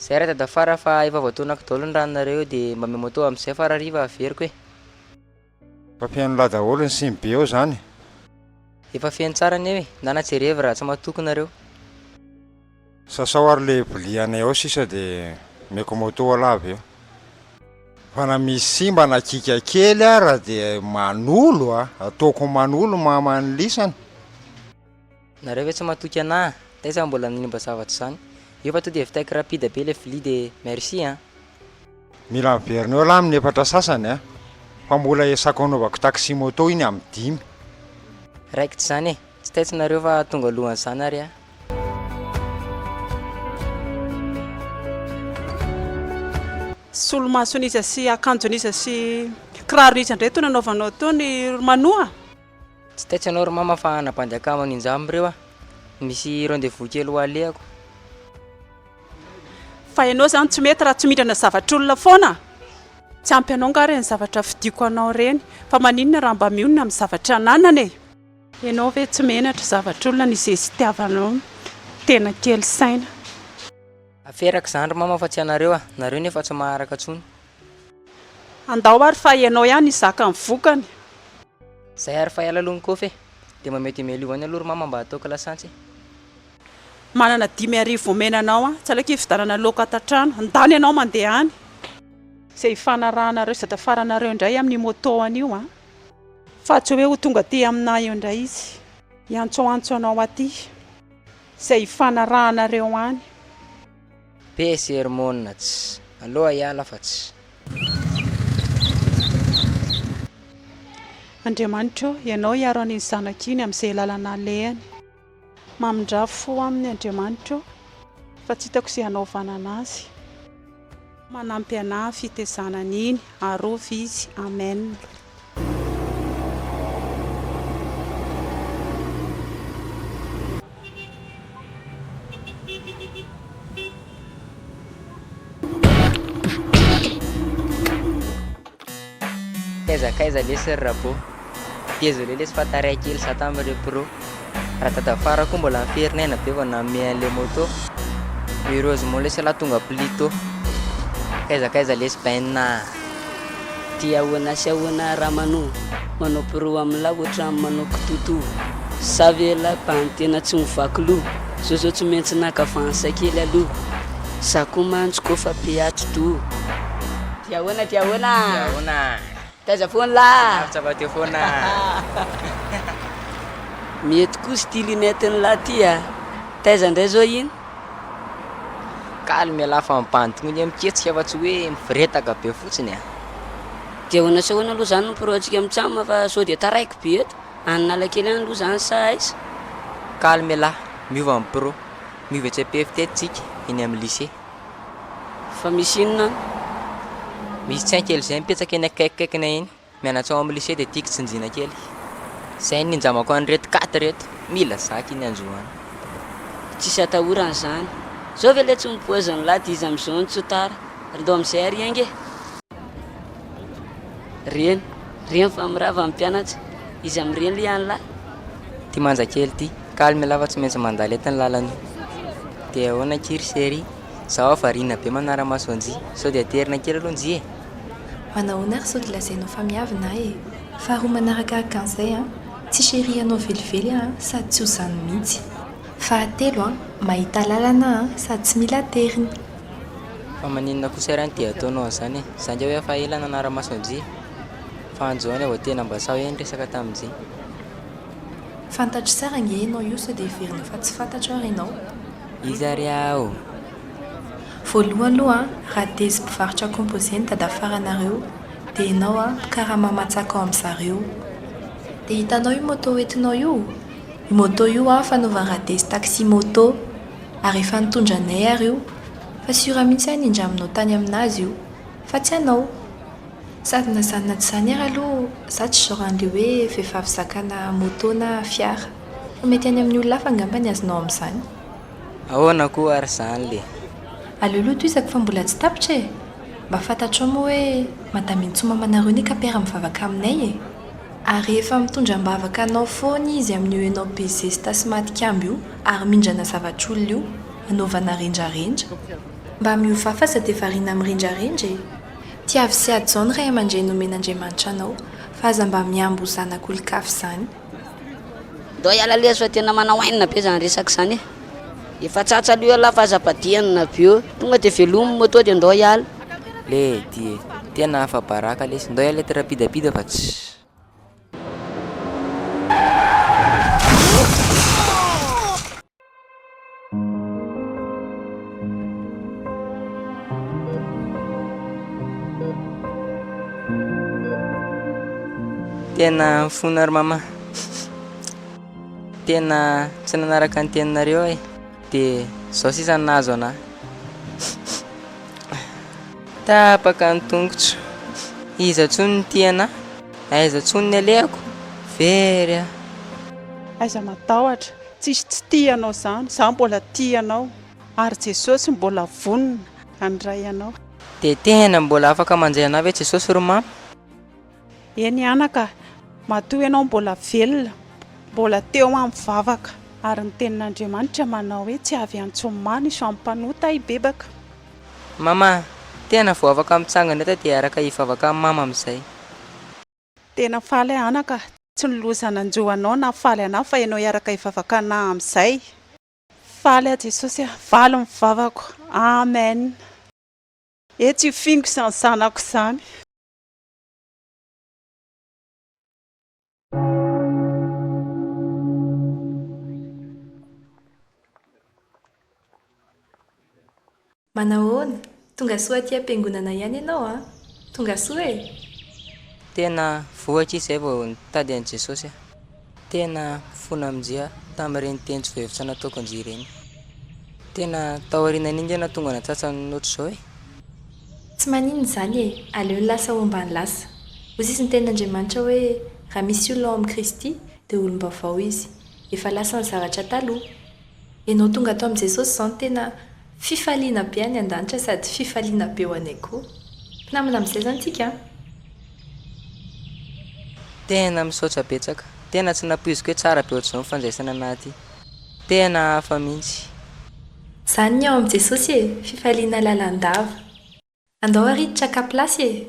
Zay ra dadafara fa efa voatonako daholo ny ranonareo de mba omeo moto amizay fa rahariva averiko e. Efa feno lahy daholo ny siny be eo zany. Efa feno tsara anie e, ndana jerevy raha tsy matoky nareo. Sasao ary le vilia anay ao sisa de omeko moto alah avy eo. Fa na misy simba na kika kely ara de manolo a, ataoko manolo maman'ny lisany. Nareo ve tsy matoky anah? Taiza mbola nanimba zavatra izany? Io fa to de vitaiko rapide be le vilia de merci an! Mila miverina eo lah amin'ny efatra sasany a! Fa mbola esako anaovako taxi moto iny amin'ny dimy. Raikitra izany e! Tsy taitra nareo fa tonga alohan'izany ary ah. Solomason'iza sy akanjon'iza sy kiraron'iza indray itony anaovanao itony ry Manoa? Tsy taitra anao ry mama fa nabandy akama ninjam ireo ah. Misy rendez-vous kely ho alehako. Fa ianao izany tsy mety raha tsy mindrana zavatr'olona foana. Tsy ampy anao angaha ireny zavatra vidiako anao ireny? Fa maninona raha mba mionona amin'ny zavatra ananana e? Ianao ve tsy menatra zavatr'olona ny zesitiavanao tena kely saina. Aferako izany ry mama fa tsy anareo ah. Nareo nefa tsy maharaka intsony. Andao ary fa ianao ihany hizaka ny vokany. Zay ary fa hiala aloha ny kôfy e! Dia mamehy 5000 any aloha ry mama mba hataoko lasantsy e! Manana 5000 omena anao aho, tsy aleoko hividianana laoka ato an-trano, ndany ianao mandeha any. Izay hifanarahanareo sy dadafaranareo indray amin'io moto an'io an! Fa tsy hoe ho tonga aty aminà eo indray izy, hiantsoantso anao aty. Izay hifanarahanareo any. Be sermona tsy. Aloha hiala fa tsy. Andriamanitra ô, Ianao hiaro an'iny zanaka iny amin'izay lalana alehany. Mamindrà fo aminy Andriamanitra ô, fa tsy hitako izay hanaovana anazy. Manampy anah fitezana an'iny, arovy izy. Amen. Kaiza kaiza lesy ry Rabô. Désolé lesy fa taray kely za tamin'ireo pro. Radadafara koa mbola niferinaina be vao nanome an'le moto. Heureusement lesy elah tonga plus tôt. Kaiza kaiza lesy Ben a. Ty ahoana sy ahoana Ramano manao pro amla ohatran manao kitoto sa ve la bandy tena tsy mivaky loha zao zao tsy maintsy naka avance kely aloha za koa mantsy kofa be atidoha. Ty ahoana ty ahoana. Ty ahoana. Taiza foana lah. Lavitra fa teo foana. Mety kosa ity lunette nlah ty a. Taiza ndray zao iny? Calme ialahy fa ny bandy tonga dia miketsika fa tsy hoe mivoretaka be fotsiny a. Dia ahoana sy ahoana aloha zany ny pro antsika mitsam fa sao dia taraiky be eto. Any Analakely any aloha zany sa aiza? Calme ialahy, miova ny pro. Miova etsy Ampefy teto tsika, eny amin'ny lycée. Fa misy inona any? Misy tsain kely izay mipetraka eny akaikikaikinay eny. Mianatra ao amin'ny lycée dia tiako tsinjina kely. Izay no ninjamako an'ireto quatre ireto. Mila zaka iny androany. Tsisy atahorana izany. Zao ve letsy ny poison lahy dia iza amin'izao no tsy ho tara. Ry ndao amin'izay ary enga e. Reny, reny fa mirava ny mpianatra. Iza amin'ireny le an'lah? Ty manja kely ty. Calme lah fa tsy maintsy mandalo eto ny lalana io. Dia ahoana akia ry chérie? Zaho variana be manara-maso an-njy. Sao dia aterina kely aloha njy e! Manahoana ary sao dia lazainao fa miavona aho e! Faharoa manarakaraka an'izay an, tsy chérie anao velively aho an, sady tsy ho izany mihitsy. Fahatelo an, mahita lalana aho an, sady tsy mila aterina. Fa maninona kosa ary an dia ataonao an'izany e! Za nge hoe efa ela nanara-maso an-njy e! Fa androany aho vao tena mba sahy hoe niresaka tamin-njy. Fantatro tsara ange ianao io sao dia heverinao fa tsy fantatro ary ianao. Iza ary aho? Voalohany aloha an, raha Dezy mpivarotra composé ny dadafaranareo dia ianao an mpikarama matsaka ao amin'zareo. Dia hitanao io moto hoentinao io? Io moto io an fanaovan'i Radezy taxi moto. Ary efa nitondra anay ary io. Fa sûr mihitsy aho nindraminao tany aminazy io. Fa tsy anao. Sady na izany na tsy izany ary aloha za tsy genre an'le hoe vehivavy zakana moto na fiara. Fa mety any amin'ny olona hafa angamba ny azonao amin'izany. Ahoana koa ary zany le? Aleo aloha tohizako fa mbola tsy tapitra e! Mba fantatrao moa hoe Madame Intsoa mamanareo ny kapera mivavaka aminay e! Ary efa mitondra am-bavaka anao foana izy amin'io enao be zesta sy maty kambo io ary mindrana zavatr'olona io, anaovana rendrarendra. Mba miovà fa aza dia variana mirendrarendra e! Tiavo sy hajao ny ray aman-dreny nomen'Andriamanitra anao fa aza mba mihambo ho zanak'olon-kafa izany. Ndao hiala lesy fa tena manao haine be zany resaka zany e! Efa tsatsa aloha ialahy fa aza badiana be eo, tonga de velomy moto de ndao hiala. Le ty e, tena afa-baraka lesy, ndao hiala eto rapidapida fa tsy. Tena mifona ry mama. Tena tsy nanaraka ny teninareo aho e. Dia izao sisa no nahazo anah. Tapaka ny tongotro. Iza intsony no tia anah? Aiza intsony ny alehako? Very aho. Aiza matahotra. Tsisy tsy tia anao zany, za mbola tia anao ary Jesosy mbola vonona handray anao. Dia tena mbola afaka mandray anah ve Jesosy ry mama? Eny anaka, matoa ianao mbola velona, mbola teo amin'ny vavaka. Ary ny tenin'Andriamanitra manao hoe tsy avy antsomany iso amin'ny mpanota hibebaka. Mama, tena vao afaka mitsangana eto dia hiaraka hivavaka amin'i mama amin'izay. Tena faly aho anaka, tsy ny loza nanjo anao nahafaly anah fa ianao hiaraka hivavaka anah amin'izay. Faly aho Jesosy a, valy ny vavako. Amen. Etsy io fingo izany zanako izany. Manahoana? Tonga soa aty am-piangonana ihany ianao an! Tonga soa e! Tena voa akia izay vao nitady an'i Jesosy aho. Tena mifona amin-dry aho tamin'ireny teny tsy voahevitra nataoko an-dry ireny. Tena taorianan'iny nge nahatonga natsatsa ny ohatr'izao e! Tsy maninona izany e! Aleo ny lasa homba ny lasa. Hoy izy ny tenin'Andriamanitra hoe, Raha misy olona ao amin'i Kristy, dia olom-baovao izy. Efa lasa ny zavatra taloha. Ianao tonga ato amin'i Jesosy izao no tena fifaliana be any an-danitra sady fifaliana be ho anay koa. Mpinamana amin'izay izany tsika an! Tena misaotra betsaka. Tena tsy nampoiziko hoe tsara be ohatr'izao ny fandraisana anah aty. Tena hafa mihitsy. Izany ny ao amin'i Jesosy e! Fifaliana lalandava. Andao ary hiditra haka place e!